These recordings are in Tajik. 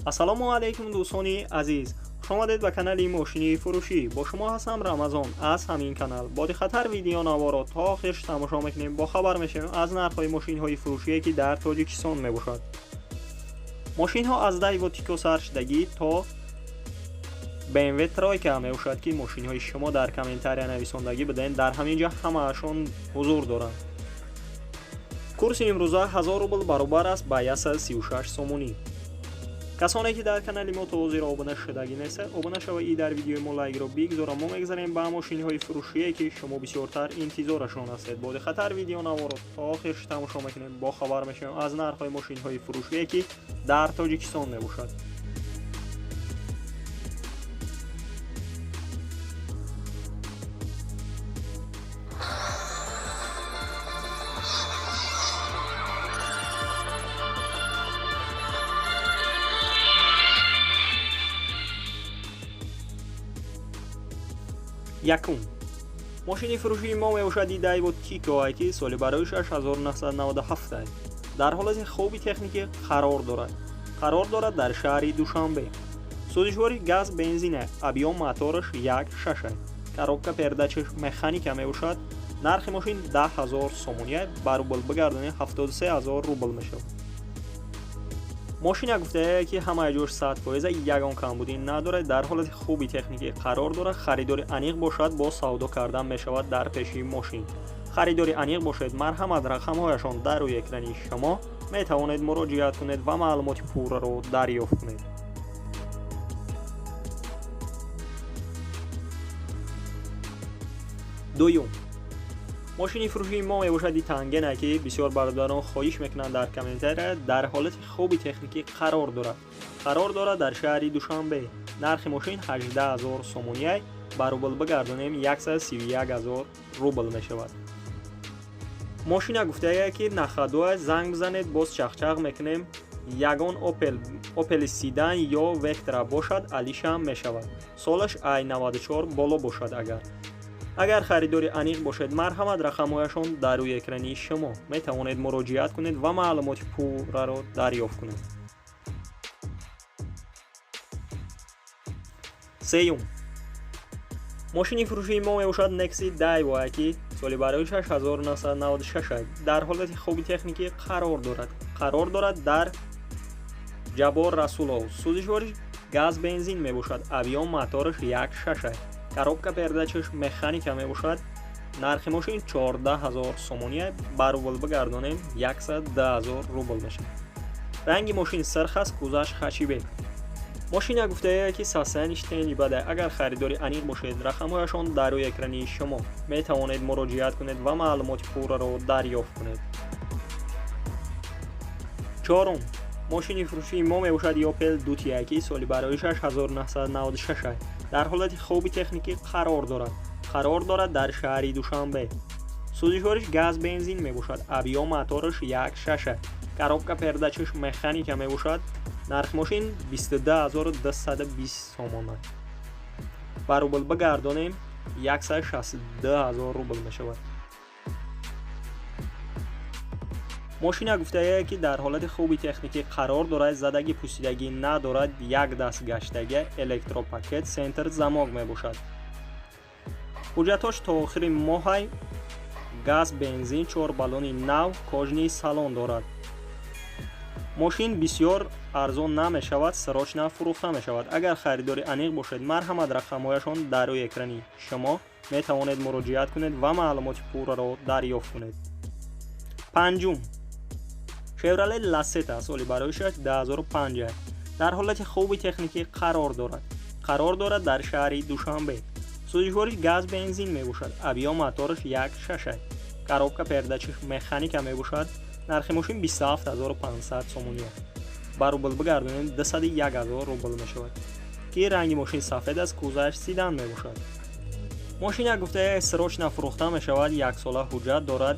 Ассалому алайкум, дӯстони азиз, хушомадед ба канали мошини фурӯшӣ. Бо шумо ҳастам Рамазон аз ҳамин канал. Бо диққаттар видеонаворо то охирш тамошо мекунем, бохабар мешавем аз нархҳои мошинҳои фурӯшие, ки дар Тоҷикистон мебошад. Мошинҳо аз Дайво Тико сар шудагӣ то BMW Тройка мебошад, ки мошинҳои шумо дар комментария нависондагӣ будем, дар ҳамин ҷо ҳамаашон ҳузур доранд. Курси имрӯза 1000 рубл баробар аст ба 136 сомонӣ. Касоне ки дар канали мо то ҳозир обуна шудагӣ нестед, обуна шава и дар видеои мо лайкро бигзора. Мо мегзарем ба мошинҳои фурӯшие, ки шумо бисёртар интизорашон ҳастед. Бо диққаттар видеонаворо то охирш тамошо мекунем, бохабар мешавем аз нархҳои мошинҳои фурӯшие, ки дар Тоҷикистон мебошад. Якум мошини фурӯшии мо мебошад Дайво Тико, ки соли барои 1997 дар ҳолати хуби техникӣ қарор дорад. Қарор дорад дар шаҳри Душанбе. Сӯзишвори газ бензина, объём мотораш 1,6, коробка передачаш механика мебошад. Нархи мошин 10 000 сомония, ба рубл бигардонем 73 000 рубл мешавад. Мошина гуфтае, ки ҳамаи ҷош 100%, ягон камбудӣ надорад, дар ҳолати хуби техникӣ қарор дорад. Харидори аниқ бошад, бо савдо кардан мешавад дар пеши мошин. Харидори аниқ бошед, марҳамат, рақамҳояшон дар рӯи экрани шумо, метавонед муроҷиат кунед ва маълумоти пурраро дарёфт кунед. Дуюм мошини фурӯшии мо мебошад Тангена, ки бисёр бародарон хоҳиш мекунанд дар комментария. Дар ҳолати хуби техникӣ қарор дорад. Қарор дорад дар шаҳри Душанбе. Нархи мошин 18 000 сомония, ба рубл бигардонем 131 000 рубл мешавад. Мошина гуфтае, ки на ходу, занг бизанед, боз чахчах мекунем. Ягон Опели седан ё Вектра бошад, алишам мешавад. Солаш ай 94 боло бошад. Агар харидори аниқ бошед, марҳамат, рақамҳояшон дар рӯи экрани шумо, метавонед муроҷиат кунед ва маълумоти пурраро дарёфт кунед. Сеюм мошини фурӯшии мо мебошад Некси Дайво, ки соли барои 1996 дар ҳолати хуби техникӣ қарор дорад. Қарор дорад дар Ҷаббор Расулов. Сӯзишвориш газ бензин мебошад, объём мотораш 1,6, коробка передачаш механика мебошад. Нархи мошин 14 000 сомония, ба рубл бигардонем 110 000 рубл мешавад. Ранги мошин сирх аст, кузаш хачибек. Мошина гуфтае, ки состояниш тенҷ бада. Агар харидори аниқ бошед, рақамҳояшон дар рӯи экрани шумо, метавонед муроҷиат кунед ва маълумоти пурраро дарёфт кунед. Чорум мошини фурӯшии мо мебошад Опел Дутия, ки соли барои 1996 дар ҳолати хуби техникӣ қарор дорад. Қарор дорад дар шаҳри Душанбе. Сӯзишвориш газ бензин мебошад, объём мотораш 1,6, коробка передачаш механика мебошад. Нархи мошин 22 220 сомона, ба рубл бигардонем 162 000 рубл мешавад. Мошина гуфтае, ки дар ҳолати хуби техникӣ қарор дорад, задагӣ пусидагӣ надорад, як даст гаштагӣ, электропакет, центр замок мебошад. Ҳуҷҷатҳош то охири моҳай, газ бензин, чор баллони нав, кожаный салон дорад. Мошин бисёр арзон намешавад, срочно фурӯхта мешавад. Агар харидори аниқ бошед, марҳамат, рақамҳояшон дар рӯи экрани шумо, метавонед муроҷиат кунед ва маълумоти пурраро дарёфт кунед. Панҷум Шевроле Ласета, соли барои 2005 дар ҳолати хуби техникӣ қарор дорад. Қарор дорад дар шаҳри Душанбе. Сӯзишвориш газ бензин мебошад, объём мотораш 1,6, коробка передачаш механика мебошад. Нархи мошин 27 500 сомония, ба рубл бигардонем 201 000 рубл мешавад, ки ранги мошин сафед аст, кузаш седан мебошад. Мошина гуфтае, срочно фурӯхта мешавад, яксола ҳуҷҷат дорад,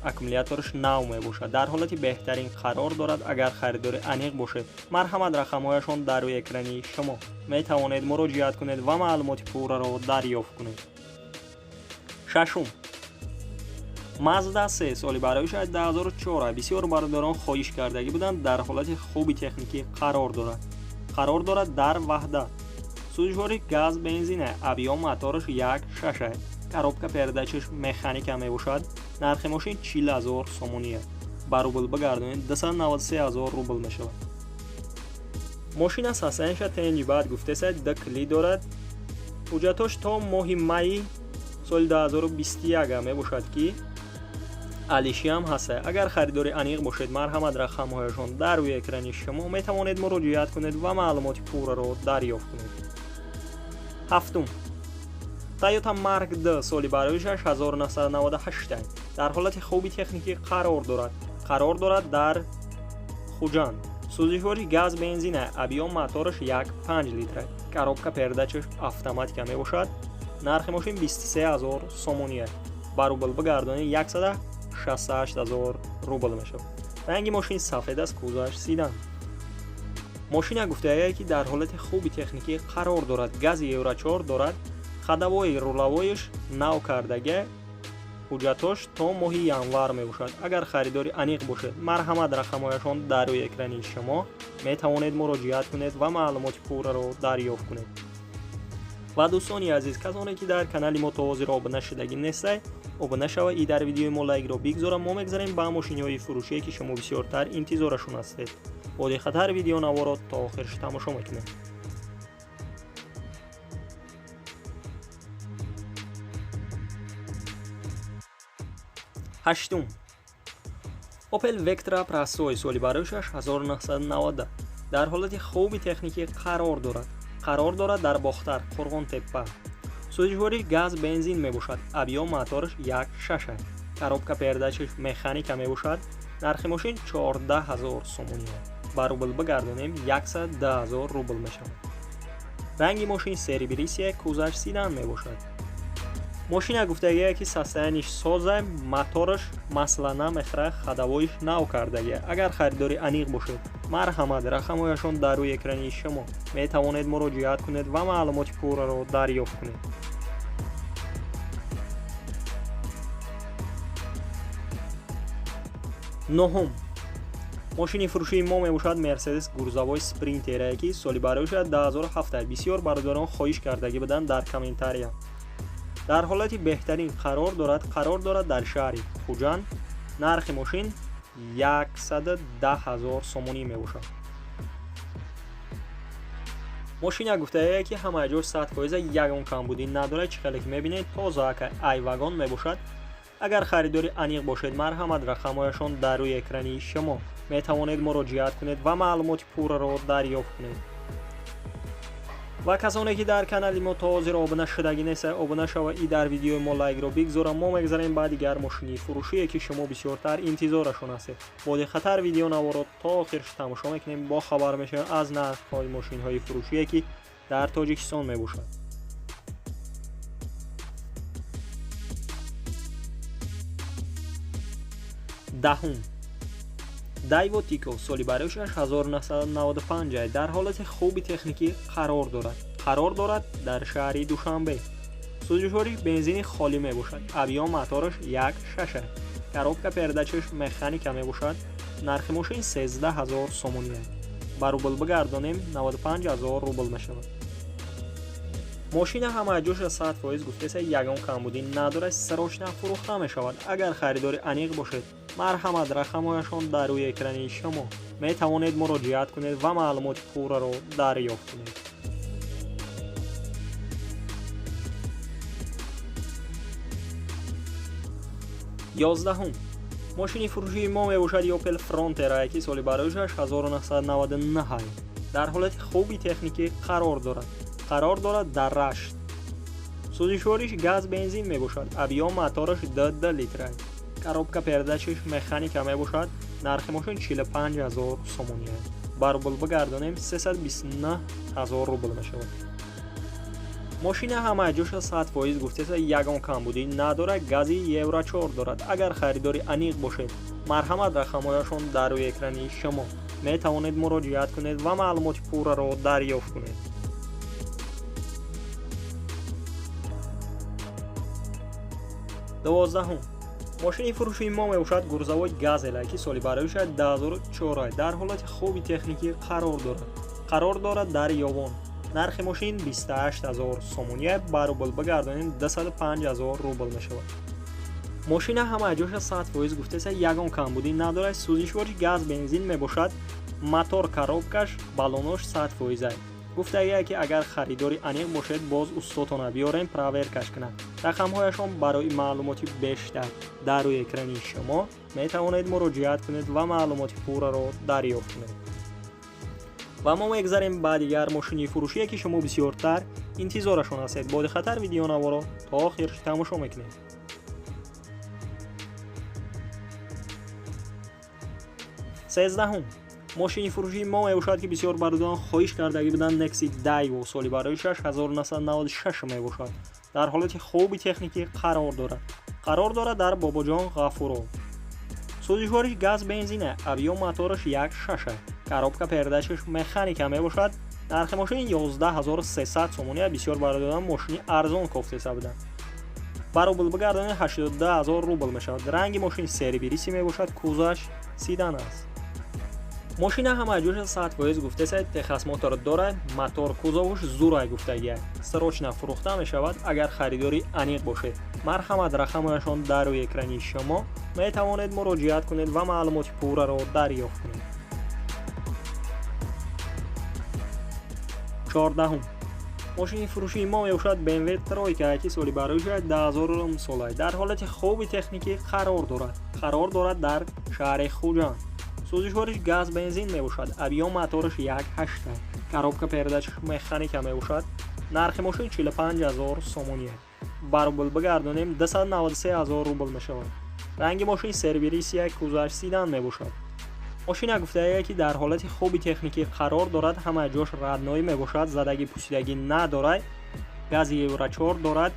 аккумулятораш нав мебошад, дар ҳолати беҳтарин қарор дорад. Агар харидори аниқ бошед, марҳамат, рақамҳояшон дар рӯи экрани шумо, метавонед муроҷиат кунед ва маълумоти пурраро дарёфт кунед. Шашум Мазда 3, соли барои 2004, бисёр бародарон хоҳиш кардагӣ буданд, дар ҳолати хуби техникӣ қарор дорад. Қарор дорад дар Ваҳдат. Сӯзишвориш газ бензина, объём мотораш 1.6. Коробка передачаш механика мебошад. Нархи мошин 40 000 сомонӣ. Ба рубл бигардонед 293 000 рубл мешавад. Мошина состояниеша тенҷи баъд гуфтесад, 2 кли дорад. Ҳуҷҷатош то моҳи майи соли 2021 мебошад, ки алишиам ҳаста. Агар харидори аниқ бошед, марҳамат, рақамҳояшон дар рӯи экрани шумо, метавонед муроҷиат кунед ва маълумоти пурраро дарёфт кунед. Ҳафтум. Toyota Mark II соли бароишаш 1998. Дар ҳолати хуби техникӣ қарор дорад. Қарор дорад дар Хуҷанд. Сӯзишвори газ бензина, объём мотораш 1.5 литра. Коробка передачаш автоматика мебошад. Нархи мошин 23 000 сомонӣ. Ба рубл бигардонед 168 000 рубл мешавад. Ранги мошин сафед аст, кузоваш седан. Мошина гуфтае, ки дар ҳолати хуби техникӣ қарор дорад. Гази Евро 4 дорад. Ходовои руловоиш нав кардага. Ҳуҷҷатош то моҳи январ мебошад. Агар харидори аниқ бошед, марҳамат, рақамҳояшон дар рӯи экрани шумо, метавонед муроҷиат кунед ва маълумоти пурраро дарёфт кунед. Ва дӯстони азиз, касоне ки дар канали мо то ҳозир обуна шудагӣ нестай, обуна шава и дар видеои мо лайкро бигзора. Мо мегзарем ба мошиниҳои фурӯшие, ки шумо бисёртар интизорашон ҳастед. Бо диққаттар видеонаворо то охирш тамошо мекунем. Ҳаштум. Opel Vectra Простой соли бароишаш 1990. Дар ҳолати хуби техникӣ қарор дорад. Қарор дорад дар Бохтар, Қурғонтеппа. Сӯзишвориш газ бензин мебошад. Объём мотораш 1.6. Коробка передачаш механика мебошад. Нархи мошин 14 000 сомонӣ. Ба рубл бигардонем 110 000 рубл мешавад. Ранги мошин серебристая, кузоваш седан мебошад. Мошина гуфтагие, ки состояниеш соза, мотораш масла намехӯрад, ходовоиш нав кардагия. Агар харидори аниқ бошед, марҳамат, рақамҳояшон дар рӯи экрани шумо, метавонед муроҷиат кунед ва маълумоти пурраро дарёфт кунед. Нуҳум. Мошини фурӯшии мо мебошад Mercedes грузовой Sprinter, ки соли бароиша 2007. Бисёр бародарон хоҳиш кардагӣ буданд дар комментария. Дар ҳолати беҳтарин қарор дорад. Қарор дорад дар шаҳри Хуҷанд. Нархи мошин 110 000 сомонӣ мебошад. Мошина гуфтае, ки ҳамаи ҷош 100% ягон камбудӣ надорад. Чӣ хеле ки мебинед, тоза ай вагон мебошад. Агар харидори аниқ бошед, марҳамат, рақамҳояшон дар рӯи экрани шумо, метавонед муроҷиат кунед ва маълумоти пурраро дарёфт кунед. Ва касоне ки дар канали мо то ҳозир обуна шудагӣ нест, обуна шава и дар видеои мо лайкро бигзора. Мо мегзарем ба дигар мошини фурӯшие, ки шумо бисёртар интизорашон ҳастед. Бо диққаттар видеонаворо то охирш тамошо мекунем, бо хабар мешавем аз нархҳои мошинҳои фурӯшие, ки дар Тоҷикистон мебошад. Даҳум. Daewoo Tico соли бароишаш 1995. Дар ҳолати хуби техникӣ қарор дорад. Қарор дорад дар шаҳри Душанбе. Сӯзишвориш бензини холӣ мебошад. Объём мотораш 1.6. Коробка передачаш механика мебошад. Нархи мошин 13 000 сомонӣ. Ба рубл бигардонем 95 000 рубл мешавад. Мошина ҳамаи ҷоша 100% гуфтеса, ягон камбудӣ надорад, срочно фурӯхта мешавад. Агар харидори аниқ бошед, марҳамат, рақамҳояшон дар рӯи экрани шумо, метавонед муроҷиат кунед ва маълумоти пурраро дарёфт кунед. Ёздаҳум. Мошини фурӯшии мо мебошад Opel Frontera, ки соли бароишаш 1999. Дар ҳолати хуби техникӣ қарор дорад. Қарор дорад дар Рашт. Сӯзишвориш газ бензин мебошад. Объём мотораш 2 литра. Коробка передачаш механика мебошад. Нархи мошин 45 000 сомонӣ. Ба рубл бигардонем 329 000 рубл мешавад. Мошина ҳамаи ҷоша 100% гуфтеса, ягон камбудӣ надорад, гази Евро 4 дорад. Агар харидори аниқ бошед, марҳамат, рақамҳояшон дар рӯи экрани шумо, метавонед муроҷиат кунед ва маълумоти пурраро дарёфт кунед. Дувоздаҳум. Мошини фурӯшии мо мебошад грузовой Газель, ки соли бароиша 2004. Дар ҳолати хуби техникӣ қарор дорад. Қарор дорад дар Ёвон. Нархи мошин 28 000 сомония, ба рубл бигардонем 205 000 рубл мешавад. Мошина ҳама ҷоша 100% гуфтеса, ягон камбудӣ надорад. Сӯзишвориш газ бензин мебошад. Мотор, коробкаш, баллонош 100%. Гуфтагие ки агар харидори аниқ бошед, боз устотона биёрем, проверкаш кунад. Рақамҳояшон барои маълумоти бештар дар рӯи экрани шумо, метавонед муроҷиат кунед ва маълумоти пурраро дарёфт кунед. Ва мо мегзарем ба дигар мошини фурӯшие, ки шумо бисёртар интизорашон ҳастед. Бо диққаттар видеонаворо то охир тамошо мекунед. 13-ҳум мошини фурӯшии мо мебошад, ки бисёр бародарон хоҳиш кардагӣ буданд. Нексия Дайво соли барои 1996 мебошад. Дар ҳолати хуби техникӣ қарор дорад. Қарор дорад дар Бобоҷон Ғафуров. Сӯзишвориш газ бензина, объём мотораш 1,6, коробка передачаш механика мебошад. Нархи мошин 11 300 сомония. Бисёр бародарон мошини арзон кофтеса буданд. Ба рубл бигардонед, 82 000 рубл мешавад. Ранги мошин серебристый мебошад, кузоваш седан аст. Мошина ҳама ҷоша 100% гуфтеса, техосмотр дорад, мотор, кузовуш зурай гуфтагия. Срочно фурӯхта мешавад. Агар харидори аниқ бошед, марҳамат, рақамҳояшон дар рӯи экрани шумо, метавонед муроҷиат кунед ва маълумоти пурраро дарёфт кунед. 14-ҳум мошини фурӯшии мо мебошад BMW тройка, ки соли барои 2000 сола, дар ҳолати хуби техникӣ қарор дорад. Қарор дорад дар шаҳри Хуҷанд. Сӯзишвориш газ бензин мебошад. Объём мотораш 1,8, коробка передач механика мебошад. Нархи мошин 45 000 сомония. Ба рубл бигардонем, 293 000 рубл мешавад. Ранги мошин серебристый, кузоваш седан мебошад. Мошина гуфтае, ки дар ҳолати хуби техникӣ қарор дорад, ҳама ҷош родной мебошад, задагӣ пусидагӣ надорад, гази Евро 4 дорад,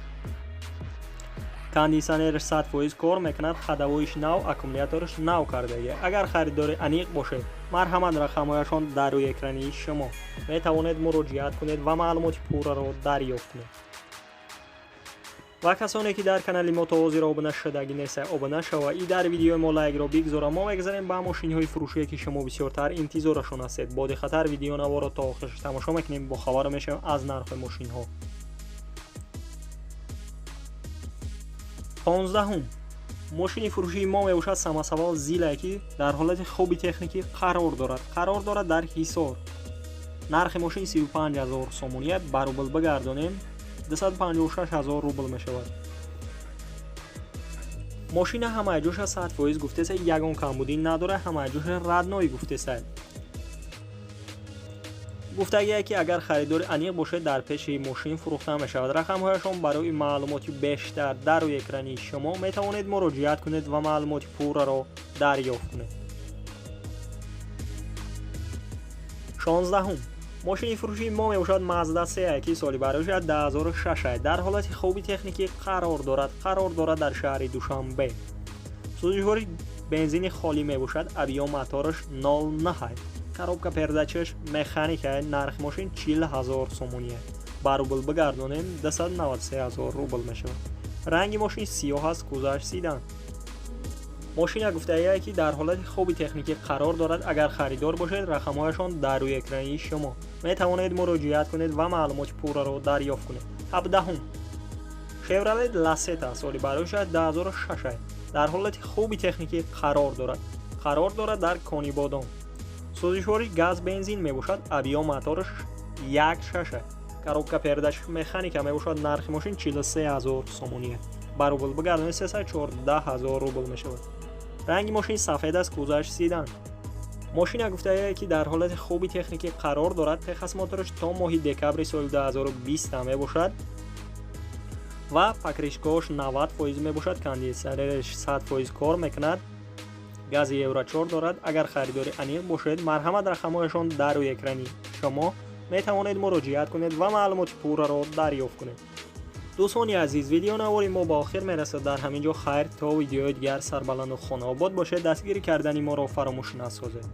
кондитсионераш 100% кор мекунад, ходовоиш нав, аккумулятораш нав кардагӣ. Агар харидори аниқ бошед, марҳамат, рақамҳояшон дар рӯи экрани шумо, метавонед муроҷиат кунед ва маълумоти пурраро дарёфт кунед. Ва касоне, ки дар канали мо то ҳозир обуна шудагӣ неста, обуна шава и дар видеои мо лайкро бигзора. Мо мегзарем ба мошинҳои фурӯшие, ки шумо бисёртар интизорашон ҳастед. Бо диққаттар видеонаворо то охираш тамошо мекунем, бохабар мешавем аз нархи мошинҳо. 15-ҳум мошини фурӯшии мо мебошад самосвал Зилае, ки дар ҳолати хуби техникӣ қарор дорад. Қарор дорад дар Ҳисор. Нархи мошин 35 000 сомония, ба рубл бигардонем, 256 000 рубл мешавад. Мошина ҳамаи ҷоша 100% гуфтеса, ягон камбудӣ надорад, ҳамаи ҷоша родной гуфтеса. Гуфтагие, ки агар харидори аниқ бошед, дар пеши мошин фурӯхта мешавад. Рақамҳояшон барои маълумоти бештар дар рӯи экрани шумо, метавонед муроҷиат кунед ва маълумоти пурраро дарёфт кунед. 16-ҳум мошини фурӯшии мо мебошад Мазда 3, ки соли барои 2006, дар ҳолати хуби техникӣ қарор дорад. Қарор дорад дар шаҳри Душанбе. Сӯзишвори бензини холӣ мебошад. Объём мотораш 0,9, коробка передачаш механика. Нархи мошин 40 000 сомония, ба рубл бигардонем, 293 000 рубл мешавад. Ранги мошин сиёҳ аст, кузоваш седан. Мошина гуфтагие, ки дар ҳолати хуби техникӣ қарор дорад. Агар харидор бошед, рақамҳояшон дар рӯи экрани шумо, метавонед муроҷиат кунед ва маълумоти пурраро дарёфт кунед. 17-ҳум Шевролет Ласета соли барои 2006, дар ҳолати хуби техникӣ қарор дорад. Қарор дорад дар Конибодом. Сӯзишвори газ бензин мебошад. Объём мотораш 1,6, коробка передач механика мебошад. Нархи мошин 43 000 сомония, ба рубл бигардонед, 314 000 рубл мешавад. Ранги мошин сафед аст, кузоваш седан. Мошина гуфтае, ки дар ҳолати хуби техникӣ қарор дорад. Техосмотраш то моҳи декабри соли 2020 мебошад ва покрышкаош 90% мебошад. Кондитсионераш 100% кор мекунад, гази Евро 4 дорад. Агар харидори аниқ бошед, марҳамат, рақамҳояшон дар рӯи экрани шумо, метавонед муроҷиат кунед ва маълумоти пурраро дарёфт кунед. Дӯстони азиз, видеонавори мо ба охир мерасад. Дар ҳамин ҷо хайр, то видеои дигар. Сарбаланду хонаобод бошед, дастгирӣ кардани моро фаромӯш насозед.